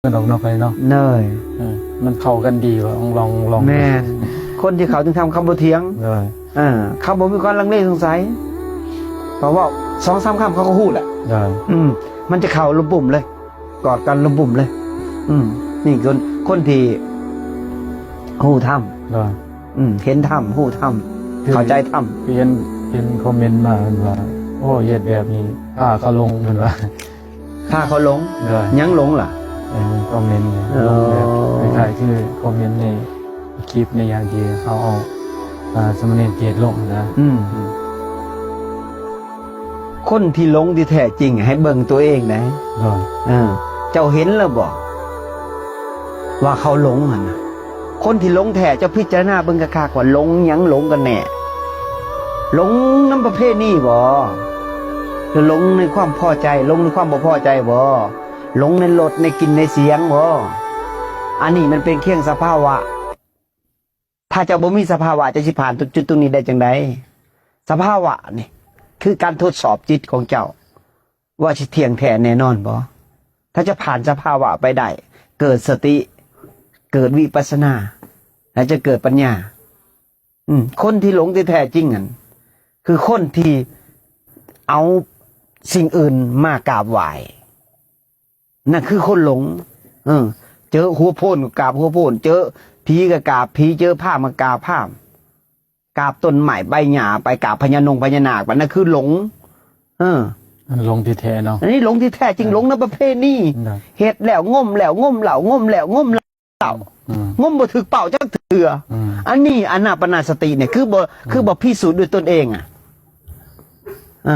ກັນດອກເນາະ ໄປເນາະ ເນີຍ ເອີ ມັນເຂົ້າກັນດີວ່າ ລອງ ລອງ ແມ່ນ ຄົນທີ່ເຂົ້າເຖິງທຳ ເຂົາບໍ່ຖຽງ ເນີຍ ເອີ ເຂົາບໍ່ມີຄວາມລັງເລສົງໄສ ເພາະວ່າສອງສາມຄຳເຂົາກໍຮູ້ແຫຼະ ເນີຍ ອືມ ມັນຈະເຂົ້າລຸມປຸ້ມເລີຍ ກອດກັນລຸມປຸ້ມເລີຍ ອືມ ນີ້ຄົນ ຄົນທີ່ຮູ້ທຳ ເນີຍ ອືມ ເຫັນທຳ ຮູ້ທຳ ຄື ເຂົ້າໃຈທຳ ຄືເຫັນ ເຫັນຄອມເມັນມາ ເພິ່ນວ່າ ໂອ້ ເຮັດແບບນີ້ ພາເຂົາຫຼົງ ເພິ່ນວ່າ ພາເຂົາຫຼົງ ເອີ ຍັງຫຼົງລະ ເອີ ຄອມເມັນ ເອີ ຫຼົງແບບຄ້າຍໆຄືຄອມເມັນໃນຄລິບໃນຫຍັງທີ່ເຮົາເອົາ ອ່າ ສາມະເນນເກດລົງນະ ອືມ ຄົນທີ່ຫຼົງທີ່ແທ້ຈິງໃຫ້ເບິ່ງຕົວເອງໄດ໋ ເອີ ເຈົ້າເຫັນແລ້ວບໍ່ ວ່າເຂົາຫຼົງຫັ້ນນະ? ຄົນທີ່ຫຼົງແທ້ ເຈົ້າພິຈາລະນາເບິ່ງຄັກໆ ວ່າຫຼົງຫຍັງ ຫຼົງກັນແນ່? ຫຼົງນຳປະເພນີບໍ? ຫຼືຫຼົງໃນຄວາມພໍໃຈ? ຫຼົງໃນຄວາມບໍ່ພໍໃຈບໍ? ຫຼົງໃນລົດ ໃນກິ່ນ ໃນສຽງບໍ? ອັນນີ້ມັນເປັນພຽງສະພາວະ. ຖ້າເຈົ້າບໍ່ມີສະພາວະ ເຈົ້າຊິຜ່ານຈຸດໆຕົງນີ້ໄດ້ຈັ່ງໃດ? ສະພາວະນີ້ຄືການທົດສອບຈິດຂອງເຈົ້າ ວ່າຊິທ່ຽງແທ້ແນ່ນອນບໍ່? ຖ້າຈະຜ່ານສະພາວະໄປໄດ້ ເກີດສະຕິ ເກີດວິປັດສະນາ ແລະ ຈະເກີດປັນຍາ. ອືມ ຄົນທີ່ຫຼົງທີ່ແທ້ຈິງນັ້ນ ຄືຄົນທີ່ເອົາສິ່ງອື່ນມາກາບໄຫວ້. ນັ້ນຄືຄົນຫຼົງ ເອີ ເຈີຫົວໂພນກໍກາບຫົວໂພນ ເຈີຜີກໍກາບຜີ ເຈີພາມກໍກາບພາມ ກາບຕົ້ນໄມ້ໃບຫຍ້າໄປ ກາບພະຍານົງພະຍານາກໄປ ນັ້ນຄືຫຼົງ ເອີ ອັນຫຼົງທີ່ແທ້ເນາະ ອັນນີ້ຫຼົງທີ່ແທ້ຈິງ ເອີ ຫຼົງນຳປະເພນີ ເນາະ ເຮັດແລ້ວງົມແລ້ວງົມເຫຼົ້າ ງົມແລ້ວງົມເຫຼົ້າ ອືມ ງົມບໍ່ຖືກເປົ້າຈັກເທື່ອ ອືມ ອັນນີ້ອານາປານາສະຕິນີ້ ຄືບໍ່ ອືມ ຄືບໍ່ພິສູດດ້ວຍຕົນເອງອະ ເອີ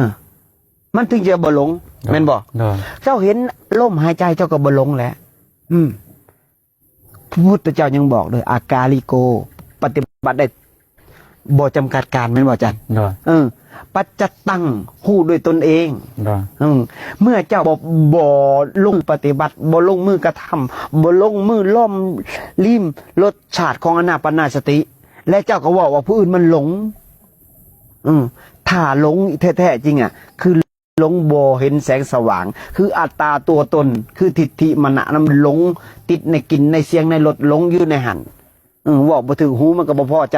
ມັນເຖິງຈະບໍ່ຫຼົງ ໂດຍ ແມ່ນບໍ່? ໂດຍ ເຈົ້າເຫັນລົມຫາຍໃຈເຈົ້າກໍບໍ່ຫຼົງແຫຼະ ອືມ ພະພຸດທະເຈົ້າຍັງບອກເດີ ອາກາລິໂກ ປະຕິບັດໄດ້ບໍ່ຈຳກັດການ ແມ່ນບໍ່ອາຈານ? ໂດຍ ເອີ ປັດຈະຕັງ ຮູ້ດ້ວຍຕົນເອງ ໂດຍ ເອີ ເມື່ອເຈົ້າບໍ່ ບໍ່ລົງປະຕິບັດ ບໍ່ລົງມືກະທຳ ບໍ່ລົງມືລອມລິມລົດຊາດຂອງອານາປານາສະຕິ ແລະ ເຈົ້າກໍເວົ້າວ່າຜູ້ອື່ນມັນຫຼົງ ເອີ ຖ້າຫຼົງແທ້ໆຈິງອະ ຄື ຫຼົງບໍ່ເຫັນແສງສະຫວ່າງ ຄືອັດຕາຕົວຕົນ ຄືທິດຖິມານະນຳ ຫຼົງຕິດໃນກິ່ນໃນສຽງໃນລົດ ຫຼົງຢູ່ໃນຫັ້ນ ເອີ ເວົ້າບໍ່ຖືກຫູມັນກໍບໍ່ພໍໃຈ